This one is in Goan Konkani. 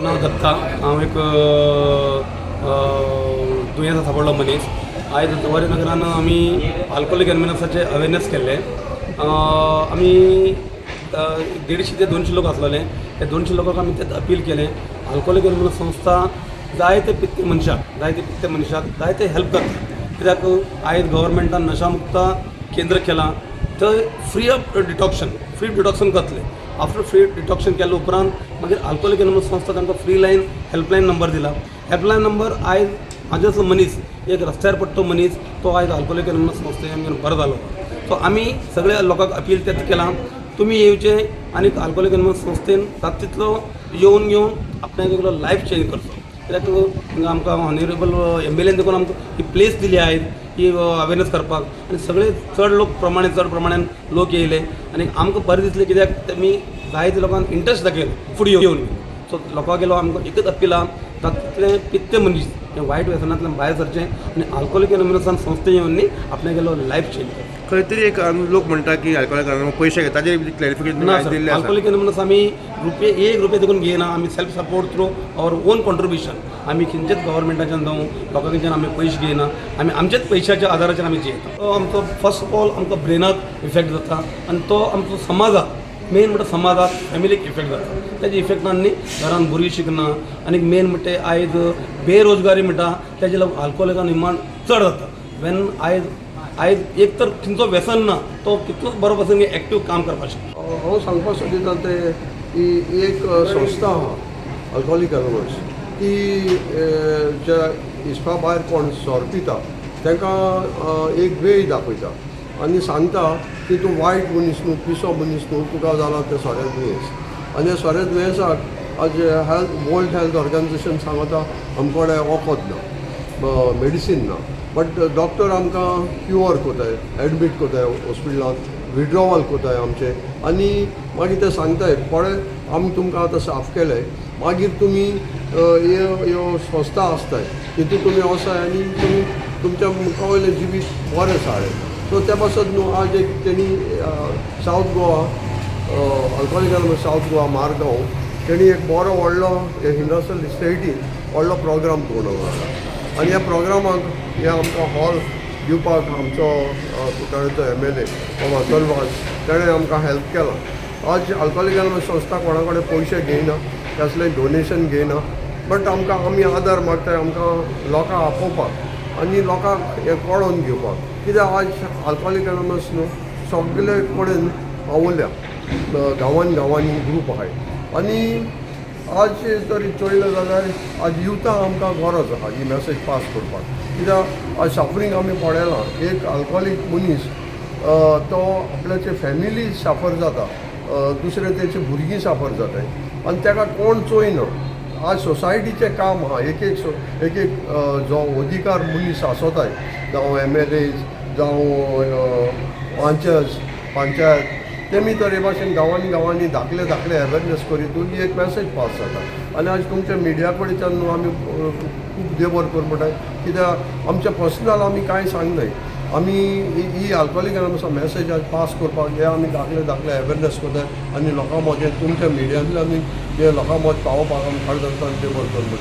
नांव दत्ता. हांव एक दुयेंसा सापडलो मनीस. आयज जुवारी नगरान आमी अल्कोहोलीक एनॉनिमसाचे अवेरनेस केल्ले. आमी 150 ते 200 लोक आसलेले. त्या 200 लोकांक आमी तें अपील केलें, अल्कोहोलीक एनॉनिमस संस्था जायते पित्ते मनशाक, जायते पित्ते मनशाक जायते हेल्प करता. कित्याक आयज गव्हर्मेंटान नशामुक्त केंद्र केलां, थंय free of detection, free detection करतले. आफ्टर फ्री डिटॉक्शन केल्या उपरांत मागीर अल्कोहोलीक एनॉनिमस संस्था तांकां फ्री लायन, हेल्पलायन नंबर दिला. हेल्पलायन नंबर आयज म्हाजे असलो मनीस, एक रस्त्यार पडटो मनीस, तो आयज अल्कोहोलीक एनॉनिमस संस्थेन बरो जालो. सो आमी सगळ्या लोकांक अपील तेच केलां, तुमी येवचे आनी अल्कोहोलीक एनॉनिमस संस्थेन जाता तितलो येवन घेवन आपणागेलो लायफ चेंज करचो. कित्याक हिंगा आमकां ऑनरेबल एमएलएन देखून आमकां ही प्लेस दिली आयज ही अवेरनेस करपाक आनी सगळे चड लोक प्रमाणे, चड प्रमाणान लोक येयले आनी आमकां बरें दिसलें, कित्याक तेमी जायते लोकांक इंट्रस्ट दाखयलो फुडें येवन. सो लोकां गेलो आमकां एकच अपील आहा, जाता तितले पित्ते मनीस हे वायट व्यसनांतल्यान भायर सरचें आनी अल्कोहोलीक एनॉनिमसान संस्थे येवन न्ही आपणागेलो लायफ चेंज करचें. खंय तरी एक लोक म्हणटा की अल्कोहोलिक पयशे घेता, ताजेर क्लॅरिफिकेशन ना सर. दिल्लें आसा. अल्कोहोलिक एनॉनिमस आमी रुपये, एक रुपये देखून घेयना. आमी self support through our own contribution. आमी खंयचेच गव्हर्मेंटाच्यान जावं लोकांच्यान आमी पयशे घेयना. आमी आमच्याच पयशाच्या आदाराचेर आमी जियेता. तो आमचो फर्स्ट ऑफ ऑल आमकां ब्रेनाक इफेक्ट जाता आनी तो आमचो समाजाक, मेन म्हणटा समाजाक, फॅमिलीक इफेक्ट जाता. तेजे इफेक्टान न्ही घरान भुरगीं शिकना आनी मेन म्हणटा आयज बेरोजगारी म्हणटा, तेजे लागून अल्कोहोलिका निर्माण चड जाता. वेन आयज आयज एक तर खंयचो व्यसन ना, तो कितलोच बरो पासून एक्टीव काम करपाक शकता. हांव सांगपाक सोदिता तें की एक संस्था आहा अल्कोहोलीक एनॉनिमस, ती जे हिसपा भायर कोण सोरो पिता तांकां एक वेळ दाखयता आनी सांगता की तूं वायट मनीस न्हू, पिसो मनीस न्हू, तुका जालां तें सोऱ्या दुयेंस. आनी ह्या सोऱ्या दुयेंसाक आज वर्ल्ड हेल्थ ऑर्गनायझेशन सांगता, आमचे कडेन वखद ना, मेडिसीन ना, बट डॉक्टर आमकां क्युअर कोताय, एडमीट कोताय हॉस्पिटलांत, विड्रॉवल कोताय आमचें आनी मागीर ते सांगताय, पळय, आमी तुमकां आतां साफ केलें, मागीर तुमी ह्यो ह्यो संस्था आसताय, तितून तुमी वसाय आनी तुमी तुमच्या मुखा वयलें जिवीत बरें सारें. सो त्या पासत न्हू आज एक तेणी south Goa alcoholic, south Goa Margao, तेणी एक बरो व्हडलो इंडस्ट्रियल इस्टेटीन व्हडलो प्रोग्राम दवरलो आनी ह्या प्रोग्रामाक हे आमकां हॉल दिवपाक आमचो कुटाळेचो एमएलए वासल वाज, तेणें आमकां हेल्प केलां. आज अल्कोहोलिक संस्था कोणा कडेन पयशे घेयना, कसलें डोनेशन घेयना, बट आमकां आमी आदार मागताय आमकां लोकांक आपोवपाक आनी लोकांक हें कळोवन घेवपाक, कित्याक आज अल्कोहोलिक एनॉनिमस न्हू सगळे कडेन पावल्या, गांवान गांवांनी ग्रूप आहाय. आनी आज जरी चोयलें जाल्यार आज युथाक आमकां गरज आहा ही मॅसेज पास करपाक, कित्याक आज सफरींग आमी पळयलां. एक अल्कोहोलीक मनीस तो आपल्याचे फॅमिली साफर जाता, दुसरे तेचे भुरगीं साफर जाताय आनी ताका कोण चोयना. आज सोसायटीचें काम आहा, एक एक एक एक जो अधिकार मनीस आसोताय, जावं एमएलएज, जावं पंचस पंचायत, तेमी तर हे भाशेन गांवांनी गांवांनी धाकले धाकले अवेरनेस करीत ही एक मॅसेज पास जाता. आनी आज तुमच्या मिडिया कडच्यान न्हू आमी खूब देबर कर म्हणटाय, कित्याक आमच्या पर्सनल आमी कांय सांगनाय. आमी ही अल्कोहोलिक मॅसेज आज पास करपाक हे आमी धाकले धाकले अवेरनेस करताय आनी लोकां मदें तुमच्या मिडियांतल्यान आमी हे लोकां मद पावोवपाक आमी खरें जाता देबर कर म्हणटाय.